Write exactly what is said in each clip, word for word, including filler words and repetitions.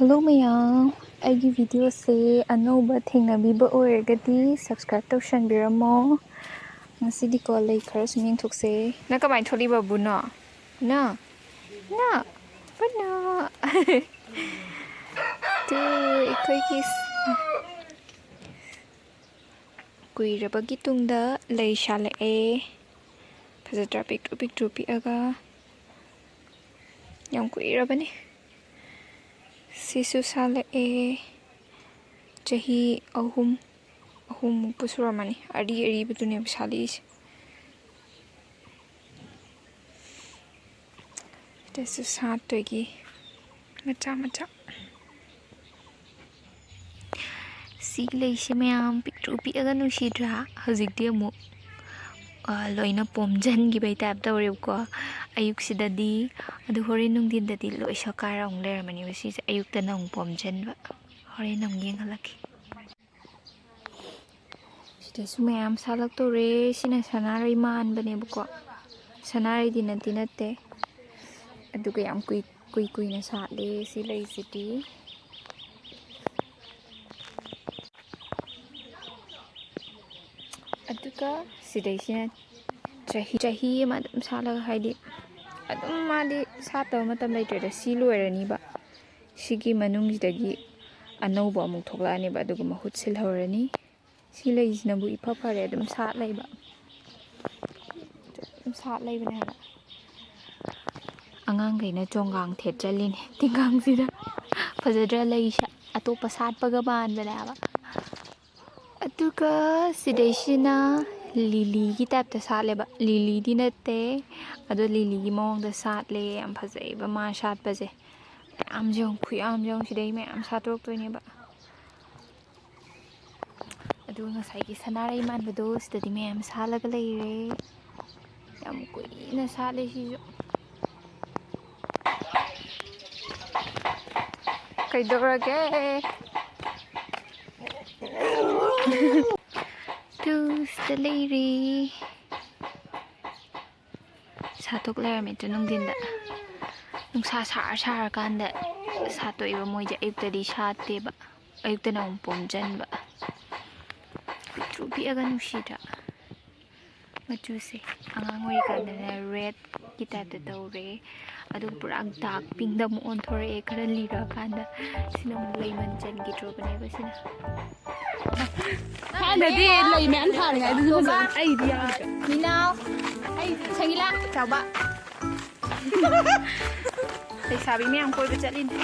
Hello ꯃꯌꯥꯝ, ꯑꯩꯒꯤ videoꯁꯦ ꯑꯅꯧꯕ ꯊꯦꯡꯅꯕꯤꯕ ꯑꯣꯏꯔꯒꯗꯤ subscribe ꯇꯧꯁꯟꯕꯤꯔꯝꯃꯣ꯫ ꯉꯁꯤꯗꯤꯀꯣ ꯂꯩ ꯈꯔ ꯁꯨꯝ ꯌꯦꯡꯊꯣꯛꯁꯦ꯫ ꯅꯪ ꯀꯃꯥꯏꯅ ꯊꯣꯛꯂꯤꯕ ꯕꯨꯅꯣ? ꯅ? ꯅ? ꯕꯨꯅꯣ? ꯇꯨ, ꯑꯩꯈꯣꯏꯒꯤ ꯁ-, ꯀꯨꯏꯔꯕꯒꯤ ꯇꯨꯡꯗ ꯂꯩ ꯁꯥꯠꯂꯛꯑꯦ꯫ ꯐꯖꯗ꯭ꯔꯥ? ꯄꯤꯛꯇ꯭ꯔꯨ ꯄꯤꯛꯇ꯭ꯔꯨ ꯄꯤꯛꯑꯒ꯫ ꯌꯥꯝ ꯀꯨꯏꯔꯕꯅꯤ꯫ ꯁꯤꯁꯨ ꯁꯥꯠꯂꯛꯑꯦ꯫ ꯆꯍꯤ ꯑꯍꯨꯝ, ꯑꯍꯨꯝꯃꯨꯛꯄꯨ ꯁꯨꯔꯝꯃꯅꯤ꯫ ꯑꯔꯤ ꯑꯔꯤꯕꯗꯨꯅꯦꯕ ꯁꯥꯠꯂꯛꯏꯁꯦ꯫ ꯁꯤꯗꯁꯨ ꯁꯥꯠꯇꯣꯏꯒꯤ ꯃꯆꯥ ꯃꯆꯥ꯫ ꯁꯤꯒꯤ ꯂꯩꯁꯦ ꯃꯌꯥꯝ ꯄꯤꯛꯇ꯭ꯔꯨ ꯄꯤꯛꯑꯒ ꯅꯨꯡꯁꯤꯗ꯭ꯔꯥ? ꯍꯧꯖꯤꯛꯇꯤ ꯑꯃꯨꯛ, ꯑ, ꯂꯣꯏꯅ ꯄꯣꯝꯖꯟꯈꯤꯕꯩ type ꯇꯧꯔꯦꯕꯀꯣ꯫ ꯑꯌꯨꯛꯁꯤꯗꯗꯤ, ꯑꯗꯨ ꯍꯣꯔꯦꯟ ꯅꯨꯡꯊꯤꯟꯗꯗꯤ ꯂꯣꯏ ꯁꯛꯀꯥꯏꯔ ꯑꯃꯨꯛ ꯂꯩꯔꯝꯃꯅꯦꯕ ꯁꯤꯁꯦ꯫ ꯑꯌꯨꯛꯇꯅ ꯑꯃꯨꯛ ꯄꯣꯝꯖꯟꯕ꯫ ꯍꯣꯔꯦꯟ ꯑꯃꯨꯛ ꯌꯦꯡꯍꯜꯂꯛꯀꯦ꯫ ꯁꯤꯗꯁꯨ ꯃꯌꯥꯝ ꯁꯥꯠꯂꯛꯇꯧꯔꯦ꯫ ꯁꯤꯅ ꯁꯅꯥꯔꯩ ꯃꯥꯟꯕꯅꯦꯕꯀꯣ꯫ ꯁꯅꯥꯔꯩꯗꯤ ꯅꯠꯇꯤ ꯅꯠꯇꯦ꯫ ꯑꯗꯨꯒ ꯌꯥꯝ ꯀꯨꯏ, ꯀꯨꯏ ꯀꯨꯏꯅ ꯁꯥꯠꯂꯦ ꯁꯤ ꯂꯩꯁꯤꯗꯤ꯫ ꯑꯗꯨꯒ ꯁꯤꯗꯩꯁꯤꯅ ꯆꯍꯤ, ꯆꯍꯤ ꯑꯃ ꯑꯗꯨꯝ ꯁꯥꯠꯂꯒ, ꯍꯥꯏꯗꯤ, ꯑꯗꯨꯝ ꯃꯥꯗꯤ ꯁꯥꯠꯇꯕ ꯃꯇꯝ ꯂꯩꯇ꯭ꯔꯦꯗ꯫ ꯁꯤ ꯂꯣꯏꯔꯅꯤꯕ꯫ ꯁꯤꯒꯤ ꯃꯅꯨꯡꯁꯤꯗꯒꯤ ꯑꯅꯧꯕ ꯑꯃꯨꯛ ꯊꯣꯛꯂꯛꯑꯅꯦꯕ, ꯑꯗꯨꯒ ꯃꯍꯨꯠ ꯁꯤꯜꯍꯧꯔꯅꯤ꯫ ꯁꯤ ꯂꯩꯁꯤꯅꯕꯨ ꯏꯐ ꯐꯔꯦ, ꯑꯗꯨꯝ ꯁꯥꯠ ꯂꯩꯕ꯫ ꯑꯗꯨꯝ ꯁꯥꯠ ꯂꯩꯕꯅꯦ ꯍꯥꯏꯕ꯫ ꯑꯉꯥꯡꯈꯩꯅ ꯆꯣꯡꯒꯥꯡ ꯊꯦꯠꯆꯜꯂꯤꯅꯦ ꯇꯤꯡꯒꯥꯡꯁꯤꯗ꯫ ꯐꯖꯗ꯭ꯔꯥ ꯂꯩꯁꯦ? ꯑꯇꯣꯞꯄ ꯁꯥꯠꯄꯒ ꯃꯥꯟꯕꯅꯦ ꯍꯥꯏꯕ꯫ ꯑꯗꯨꯒ ꯁꯤꯗꯩꯁꯤꯅ ꯂꯤꯂꯤꯒꯤ type ꯇ ꯁꯥꯠꯂꯦꯕ꯫ ꯂꯤꯂꯤꯗꯤ ꯅꯠꯇꯦ, ꯑꯗꯣ ꯂꯤꯂꯤꯒꯤ ꯃꯑꯣꯡꯗ ꯁꯥꯠꯂꯦ꯫ ꯌꯥꯝ ꯐꯖꯩꯕ ꯃꯥ ꯁꯥꯠꯄꯁꯦ꯫ ꯃꯌꯥꯝꯁꯦ ꯌꯦꯡꯉꯨ, ꯈꯨꯌꯥꯝꯁꯦ ꯌꯦꯡꯉꯨ, ꯁꯤꯗꯩ ꯃꯌꯥꯝ ꯁꯥꯠꯇꯣꯔꯛꯇꯣꯏꯅꯦꯕ꯫ ꯑꯗꯨꯒ ꯉꯁꯥꯏꯒꯤ ꯁꯅꯥꯔꯩ ꯃꯥꯟꯕꯗꯣ ꯁꯤꯗꯗꯤ ꯃꯌꯥꯝ ꯁꯥꯠꯂꯒ ꯂꯩꯔꯦ꯫ ꯌꯥꯝ ꯀꯨꯏꯅ ꯁꯥꯠꯂꯦ ꯁꯤꯁꯨ꯫ ꯀꯩꯗꯧꯔꯒꯦ? ꯇꯨ, ꯁꯤꯗ ꯂꯩꯔꯦ꯫ ꯁꯥꯠꯇꯣꯛ ꯂꯩꯔꯝꯃꯦ ꯇꯨ ꯅꯨꯡꯊꯤꯟꯗ꯫ ꯅꯨꯡꯁꯥ ꯁꯥꯔ ꯁꯥꯔꯀꯥꯟꯗ ꯁꯥꯠꯇꯣꯛꯏꯕ꯫ ꯃꯣꯏꯁꯦ ꯑꯌꯨꯛꯇꯗꯤ ꯁꯥꯠꯇꯦꯕ, ꯑꯌꯨꯛꯇꯅ ꯑꯃꯨꯛ ꯄꯣꯝꯖꯟꯕ꯫ ꯄꯤꯛꯇ꯭ꯔꯨ ꯄꯤꯛꯑꯒ ꯅꯨꯡꯁꯤꯗ꯭ꯔꯥ? ꯃꯆꯨꯁꯦ ꯑꯉꯥꯡ ꯑꯣꯏꯔꯤꯀꯥꯟꯗꯅ ꯔꯦꯗꯀꯤ ꯇꯥꯏꯞꯇ ꯇꯧꯔꯦ, ꯑꯗꯨꯒ ꯄꯨꯔꯥ ꯗꯥꯔꯛ ꯄꯤꯡꯗ ꯑꯃꯨꯛ ꯑꯣꯟꯊꯣꯔꯛꯑꯦ ꯈꯔ ꯂꯤꯔꯛꯑꯀꯥꯟꯗ꯫ ꯁꯤꯅ ꯑꯃꯨꯛ ꯂꯩ ꯃꯟꯖꯟꯈꯤꯗ꯭ꯔꯣꯕꯅꯦꯕ ꯁꯤꯅ꯫ ꯍꯥꯟꯅꯗꯤ ꯂꯩ ꯃꯌꯥꯝ ꯊꯥꯔꯤꯉꯩꯗꯁꯨ ꯐꯖꯕ꯫ ꯑꯩꯗꯤ ꯌꯥꯎꯗ꯭ꯔꯦ꯫ ꯃꯤꯅꯥꯎ, ꯑꯩ ꯁꯪꯒꯤꯂꯥ ꯆꯥꯎꯕ꯫ ꯂꯩꯁꯥꯕꯤ ꯃꯌꯥꯝ ꯀꯣꯏꯕ ꯆꯠꯂꯤꯅꯦ꯫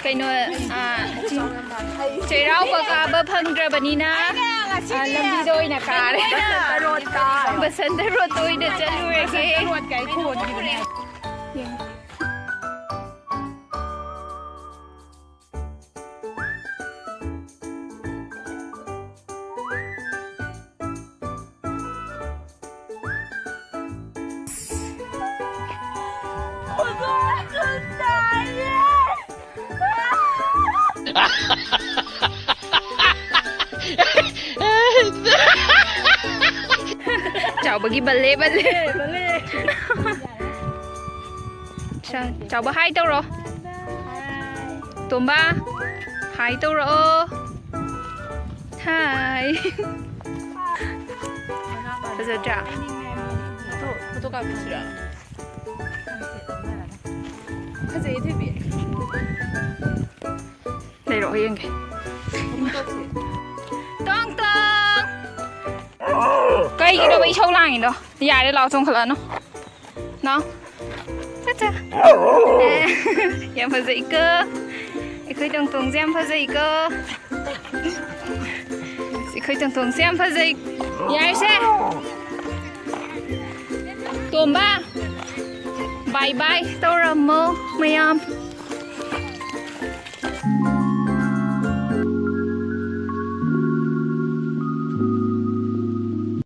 ꯀꯩꯅꯣ, ꯑ, ꯆꯩꯔꯥꯎꯕ ꯀꯥꯕ ꯐꯪꯗ꯭ꯔꯕꯅꯤꯅ, ꯑ, ꯂꯝꯕꯤꯗ ꯑꯣꯏꯅ ꯀꯥꯔꯦ꯫ ꯕꯁꯟꯇ ꯔꯣꯗꯇ ꯑꯣꯏꯅ ꯆꯠꯂꯨꯔꯒꯦ꯫ ꯆꯥꯎꯕꯒꯤ ꯕꯜꯂꯦ, ꯕꯜꯂꯦ꯫ ꯆꯥ-, ꯆꯥꯎꯕ ꯍꯥꯏ ꯇꯧꯔꯣ꯫ ꯇꯣꯝꯕ, ꯍꯥꯏ ꯇꯧꯔꯛꯑꯣ꯫ ꯍꯥꯏ꯫ ꯐꯖꯗ꯭ꯔꯥ? ꯐꯣꯇꯣ, ꯐꯣꯇꯣ ꯀꯥꯞꯄꯁꯤꯔꯥ? ꯐꯖꯩꯌꯦ, ꯊꯣꯏꯕꯤ꯫ ꯂꯩꯔꯛꯑꯣ ꯌꯦꯡꯒꯦ꯫ ꯇꯣꯡ ꯇꯣꯡ! ꯀꯩꯒꯤꯅꯣꯕ ꯏꯁꯧ ꯂꯥꯡꯉꯤꯗꯣ? ꯌꯥꯔꯦ, ꯂꯥꯛꯑꯣ, ꯆꯣꯡꯈꯠꯂꯛꯑꯅꯨ꯫ ꯅꯥꯎ꯫ ꯆꯠ, ꯆꯠ꯫ ꯑꯦ, ꯌꯥꯝ ꯐꯖꯩꯀꯣ꯫ ꯑꯩꯈꯣꯏ ꯇꯣꯡ ꯇꯣꯡꯁꯦ ꯌꯥꯝ ꯐꯖꯩꯀꯣ꯫ ꯑꯩꯈꯣꯏ ꯇꯣꯡ ꯇꯣꯡꯁꯦ ꯌꯥꯝ ꯐꯖꯩ꯫ ꯌꯥꯔꯦꯁꯦ꯫ ꯇꯣꯝꯕ, bye bye ꯇꯧꯔꯝꯃꯣ ꯃꯌꯥꯝ꯫